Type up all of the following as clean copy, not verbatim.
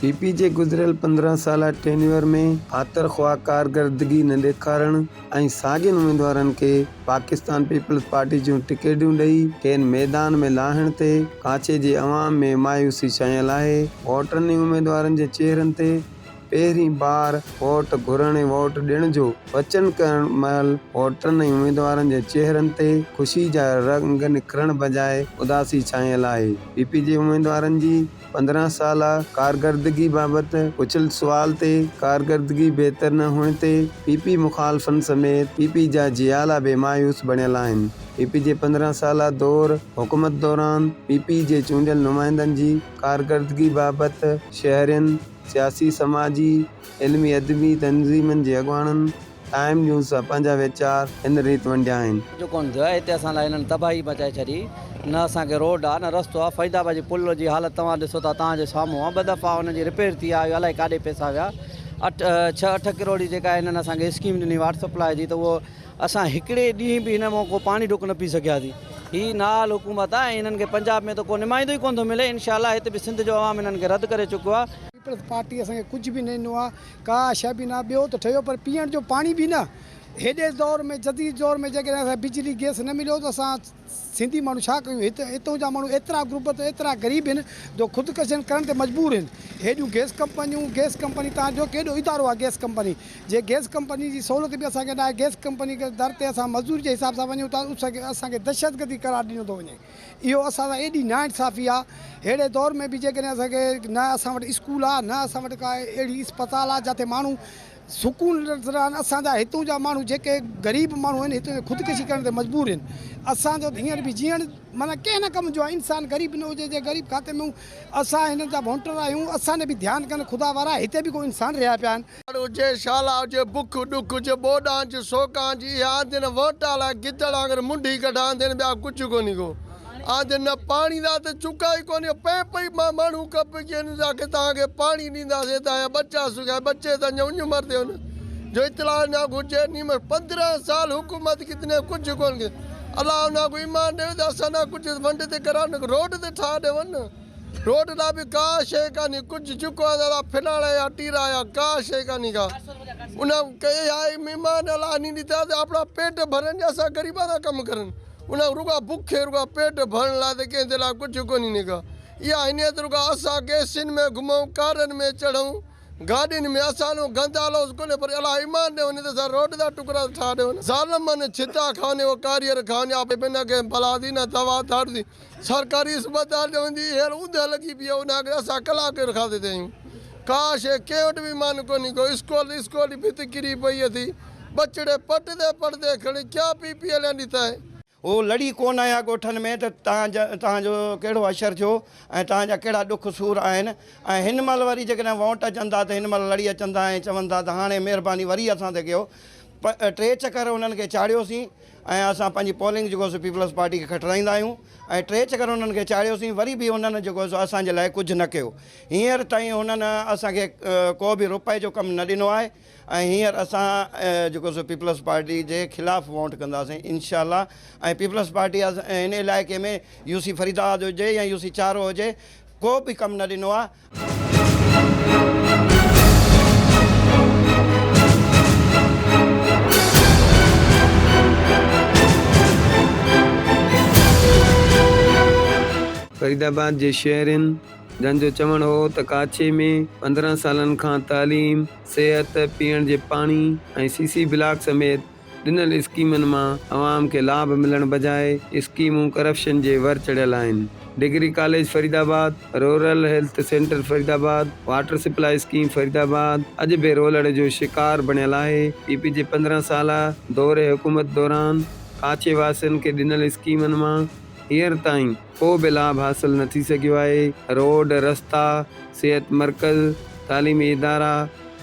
P P جي گذريل 15 سالا ٽينيوئر ۾ خاطر خواهه ڪارڪردگي نه ڏيکارڻ ۽ ساڳين اميدوارن کي پاڪستان پيپلز پارٽي جون ٽڪيٽون ڏئي کين ميدان ۾ لاهڻ تي ڪاڇي جي عوام ۾ مايوسي ڇانيل آهي. ووٽرن ۽ اميدوارن جي چهرن تي پهرين بار ووٽ گهرڻ ۽ ووٽ ڏيڻ جو وچن ڪرڻ مهل ووٽرن ۽ اميدوارن جي چهرن تي خوشي جا رنگ نکرڻ بجاء اداسي ڇانيل آهي. پي پي جي اميدوارن جي 15 سالا ڪارڪردگي بابت پڇيل سوال تي ڪارڪردگي بهتر نه هئڻ تي پي پي مخالفن سميت پي پي جا جيالا به مايوس بڻيل آهن. پي پي جي 15 سالا دور حڪومت دوران پي پي جي چونڊيل نمائندن جي ڪارڪردگي بابت شهرين، سياسي سماجي، علمي ادبي تنظيمن جي اڳواڻن ٽائيم نيوز سان پنهنجا ويچار هن ريت ونڊيا آهن. جو ڪونه ٿيو آهي هتي اسان لاء هنن تباهي مچائي ڇڏي نه اسان کي روڊ آ نه رستو آ فريد آباد جي پل جي حالت توهان ڏسو ٿا توهان جي سامهون آ ٻه دفعا ان جي رپيئر ٿي آ الائي ڪاڏي پئسا ويا اٺ ڇهه اٺ ڪروڙ جي جيڪا هنن اسان کي اسڪيم ڏني واٽر سپلاء جي ته اهو اسان هڪڙي ڏينهن به هن مان ڪو پاڻي ڍڪ نه پي سگهياسين هي نااهل حڪومت آ ۽ هنن کي پنجاب ۾ ته ڪو نمائندو ئي ڪونه ٿو ملي انشاء الله هت به سنڌ جو عوام هنن کي رد ڪري چڪو آ. پيپلز پارٽي اسان کي ڪجهه به نه ڏنو آ ڪا شيء به نه ٻيو ته ٺهيو پر پيئڻ جو پاڻي به نه. هيڏي دور ۾ جديد دور ۾ جيڪڏهن اسان کي بجلي گئس نه مليو ته اسان سنڌي ماڻهو ڇا ڪيون هت هتون جا ماڻهو ايترا غربت ايترا غريب هن جو خودڪشين ڪرڻ تي مجبور هن هيڏيون گئس ڪمپنيون گئس ڪمپني تان جو ڪيڏو ادارو آهي گئس ڪمپني جي گئس ڪمپني جي سهولت به اسان کي نه آهي گئس ڪمپني در تي اسان مزدوري جي حساب سان وڃون ٿا اسان کي دهشتگردي قرار ڏنو ٿو وڃي. اهو اسان سان ايڏي ناانصافي آ ههڙي دور ۾ به جيڪڏهن اسان کي نه اسان وٽ اسڪول آ نه اسان وٽ ڪا اهڙي اسپتال آ جتي ماڻهو سڪون رهن اسان جا هتون جا ماڻهو جيڪي غريب ماڻهو آهن هتي خودڪشي ڪرڻ تي مجبور آهن اسان جو هينئر به جيئڻ معنيٰ ڪنهن نه ڪم جو آ انسان غريب نه هجي جي غريب کاتي ۾ اسان هنن جا ووٽر آهيون اسان ڏي به ڌيان ڪن خدا وارا هتي به ڪو انسان رهيا پيا آهن. ساڙ هجي، شالا هجي، بک ڏک هجي، ٻوڏان هجي، سوڪان هجي، اهي آندين ووٽا لاء گدڙ وانگر منڍي ڪڍا آندين ٻيا ڪجهه ڪونهي ڪو آندين نه پاڻي دا ته چڪا ئي ڪونهي پئي پئي مان ماڻهو ڪپ ڪين جا کي توهان کي پاڻي ڏينداسين توهان جا ٻچا سکيا ٻچي ته اڃا اڃ مرندي هن جو اطلاع نه گهرجي نيم 15 سال حڪومت ڪتني ڪجهه ڪون ڪي الله ان کي ايمان ڏيو ته اسان نه ڪجهه ونڊ تي ڪران روڊ تي ٺاهه ڏيون نه. روڊ لا به ڪا شيء ڪانهي ڪجهه جهڪو آ دادا ڦلاڻا يا ٽيرا يا ڪا شيء ڪانهي ڪا ان ڪئي آ مهمان الله ني ڏتا ته اپنا پيٽ ڀرن جا اسان غريبا دا ڪم ڪرن ان رڳا بکي رڳا پيٽ ڀرڻ لاء ته ڪنهن جي لاء ڪجهه ڪونهي نڪا اها هنيت رڳا اسان گئسين ۾ گهمون ڪارن ۾ چڙهون گاڏين ۾ اسان نو گند آلوز ڪونهي پر الا ايمان ڏي وڃي ته اسان روڊ دا ٽڪرا ٺاهه ڏي وڃ ظالم من ڇتا کاني او ڪاريئر کاني آ بنا ڪنهن بلا the نه دوا دارو the سرڪاري اسپتال ڏي وڃي هير اوندهه لڳي پئي ان کي اسان ڪلاڪ کاڌي تي آهيون ڪا شي ڪنهن وٽ به ايمان ڪونهي ڪو اسڪول اسڪول جي ڀت ڪري پئي اٿي ٻچڙي پٽ تي پڙدي کڻي ڪيا پي پي هليا ڏتا هي. هو لڙي ڪونه آيا ڳوٺن ۾ ته توهان توهان جو ڪهڙو حشر ٿيو ۽ توهان جا ڪهڙا ڏک سور آهن ۽ هن مهل وري جيڪڏهن وونٽ اچن ٿا ته هن مهل لڙي اچن ٿا ۽ چون ٿا ته هاڻي مهرباني وري اسان تي ڪيو ٽي چڪر انهن کي چاڙهيوسين ۽ اسان پنهنجي پولنگ جيڪو سو پيپلز پارٽي کي کٽرائيندا آهيون ۽ ٽي چڪر انهن کي چاڙهيوسين وري به انهن جيڪو سو اسان جي لاء ڪجهه نه ڪيو هينئر تائين انهن اسان کي ڪو به روپئي جو ڪم نه ڏنو آهي ۽ هينئر اسان جيڪو سو پيپلز پارٽي جي خلاف ووٽ ڪنداسين انشاء الله ۽ پيپلز پارٽي هن علائقي ۾ يو سي فريد آباد هجي يا يو سي چارو هجي ڪو به ڪم نه ڏنو آهي. فريد آباد جي شهرين جن جو چوڻ هو ته ڪاڇي ۾ 15 سالن کان تعليم، صحت، پيئڻ جي پاڻي ۽ سي سي بلاڪ سميت ڏنل اسڪيمن مان عوام کي لاڀ ملڻ بجاء اسڪيمون ڪرپشن جي ور چڙهيل آهن. Degree college Faridabad, rural health centre Faridabad, water supply scheme Faridabad اڄ به رولڙ جو شڪار بڻيل آهي. پي پي جي 15 سالا دور حڪومت دوران ڪاڇي واسين کي ڏنل اسڪيمن مان هينئر تائين ڪو به لاڀ حاصل نه ٿي سگهيو آهي، روڊ، رستا، صحت مرڪز، تعليمي ادارا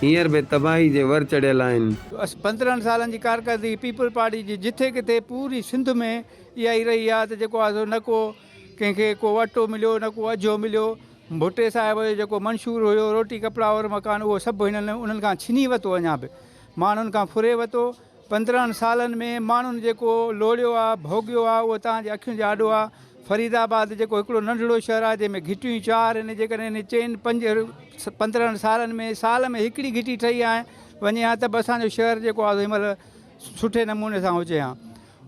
هينئر به تباهي جي ور چڙهيل آهن. 15 سالن جي ڪارڪردگي پيپلز پارٽي جي جٿي ڪٿي پوري سنڌ ۾ اها ئي رهي آهي ته جيڪو آهي سو نه ڪو ڪنهن کي ڪو اٽو مليو نه ڪو اجهو مليو ڀٽي صاحب جو جيڪو منشور هيو روٽي ڪپڙا اور مڪان اهو سڀ هنن انهن کان ڇني ورتو اڃا به ماڻهن کان ڦري ورتو 15 سالن ۾ ماڻهن جيڪو لوڙيو آ، ڀوڳيو آ، اهو توهان جي اکين جي آڏو آ. فريد آباد جيڪو هڪڙو ننڍڙو شهر آهي جنهن ۾ گهٽيون ئي چار آهن جيڪڏهن انهن چئن پنج 15 سالن ۾ سال ۾ هڪڙي گهٽي ٺهي آهي وڃي ها ته به اسان جو شهر جيڪو آهي هن مهل سٺي نموني سان هجي ها.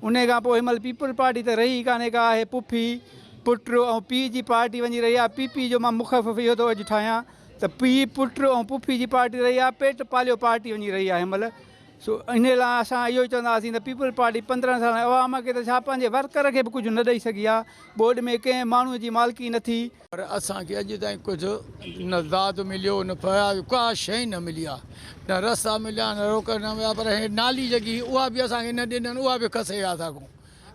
انهي کان پوء هن مهل پيپلز پارٽي ته رهي ئي ڪانهي ڪا آهي پڦي، پٽ ۽ پيء جي پارٽي وڃي رهي آهي. پي پي جو مان مخفف اهو ٿو اڄ ٺاهيان ته پيء، پٽ ۽ پڦي جي پارٽي رهي آهي، پيٽ پاليو پارٽي وڃي رهي آهي هن مهل. سو انهي لاء اسان اهو ئي چونداسين ته پيپلز پارٽي 15 سالن عوام کي ته ڇا پنهنجي ورڪر کي به ڪجهه نه ڏئي سگهي آهي. ٻوڏ ۾ ڪنهن ماڻهو جي مالڪي نه ٿي. پر اسان کي اڄ تائين ڪجهه نه داد مليو نه فياض ڪا شيء نه ملي آ نه رستا مليا نه روڪ نه مليا پر هي نالي جيڪي هئي اها به اسان کي نه ڏنن اها به کسي ويا اسان کان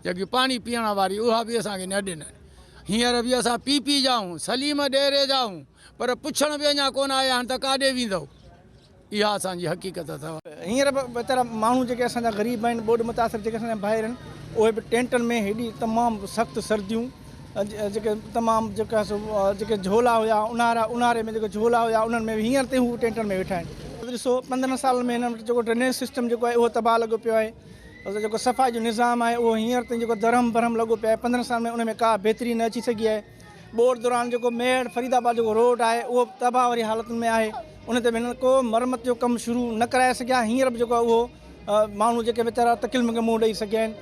جيڪي پاڻي پيئڻ واري اها به اسان کي نه ڏنن هينئر به اسان پي پي جا آهيون سليم ڏيري جا آهيون پر پڇڻ به اڃا ڪونه آيا آهن ته ڪاڏي ويندؤ. اها اسان جي حقيقت اٿو. هينئر به ويچارا ماڻهو جيڪي اسان جا غريب آهن، ٻوڏ متاثر جيڪي اسان جا ڀائر آهن، اهي به ٽينٽن ۾ هيڏي تمام سخت سرديون جيڪي تمام جيڪا سو جيڪي جهولا هيا اونهارا اونهاري ۾ جيڪي جهولا هيا انهن ۾ به هينئر تائين هو ٽينٽن ۾ ويٺا آهن. ڏسو 15 سالن ۾ هنن وٽ جيڪو ڊرينيج سسٽم جيڪو آهي اهو تباهه لڳو پيو آهي، جيڪو صفائي جو نظام آهي اهو هينئر تائين جيڪو درهم برهم لڳو پيو آهي، 15 سالن ۾ ان ۾ ڪا بهتري نه اچي سگهي آهي. ٻوڏ دوران جيڪو ميهڙ فريد آباد جيڪو روڊ آهي اهو به تباهه واري حالتن ۾ آهي ان تي به هنن ڪو مرمت جو ڪم شروع نه ڪرائي سگهيا هينئر به جيڪو آهي اهو ماڻهو جيڪي ويچارا تڪليفن کي منهن ڏئي سگهيا آهن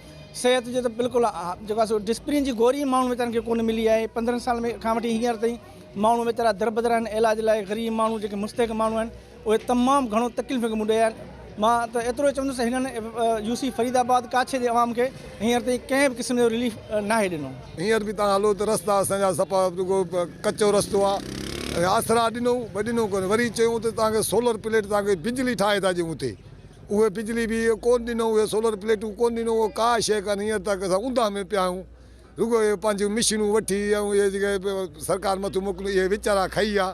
صحت جو ته بلڪل جيڪو آهي سو ڊسپرين جي گوري ماڻهو ويچارن کي ڪونه ملي آهي 15 سال ۾ کان وٺي هينئر تائين ماڻهو ويچارا دربدر آهن علاج لاء غريب ماڻهو جيڪي مستحق ماڻهو آهن اهي تمام گهڻو تڪليف کي منهن ڏئي آهن. مان ته ايترو ئي چوندس ته هنن يو سي فريد آباد ڪاڇي جي عوام کي هينئر تائين ڪنهن به قسم جو رليف ناهي ڏنو. هينئر به توهان هلو ته رستا اسان جا صفا رڳو ڪچو رستو آ ۽ آسرا ڏنو به ڏنو ڪونه وري چيون ته توهان کي سولر پليٽ توهان کي بجلي ٺاهي ٿا ڏيون اتي اهي بجلي به ڪونه ڏنو اهي سولر پليٽون ڪونه ڏنو اهو ڪا شيء ڪانه هينئر تڪ اسان اونداهه ۾ پيا آهيون رڳو اهي پنهنجون مشينون وٺي ۽ اهي جيڪي سرڪار مٿون موڪليون اهي ويچارا کئي ويا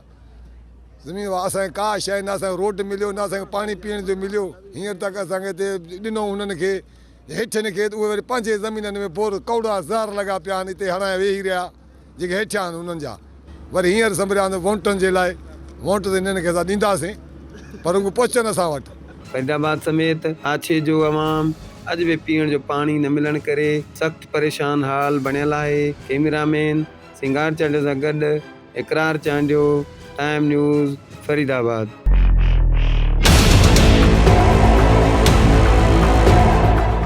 زمين وارا اسان کي ڪا شيء نه اسان کي روڊ مليو نه اسان کي پاڻي پيئڻ جو مليو هينئر تڪ اسان کي هتي ڏنو هنن کي هيٺين کي ته اهي وري پنهنجي زمينن ۾ بور ڪوڙا زهر لڳا پيا آهن هتي هڻائي ويهي رهيا جيڪي هيٺيان آهن انهن جا وري هينئر سنڀريا آهن وونٽن جي لاء وونٽ ته هنن کي اسان ڏينداسين پر رڳو پهچن اسان وٽ. فريد آباد سميت ڪاڇي جو عوام اڄ به پيئڻ جو پاڻي نه ملڻ ڪري سخت پريشان حال بڻيل آهي، ڪئميرا مين سينگار چانڊيو سان گڏ اقرار چانڊيو، ٽائيم نيوز، فريد آباد.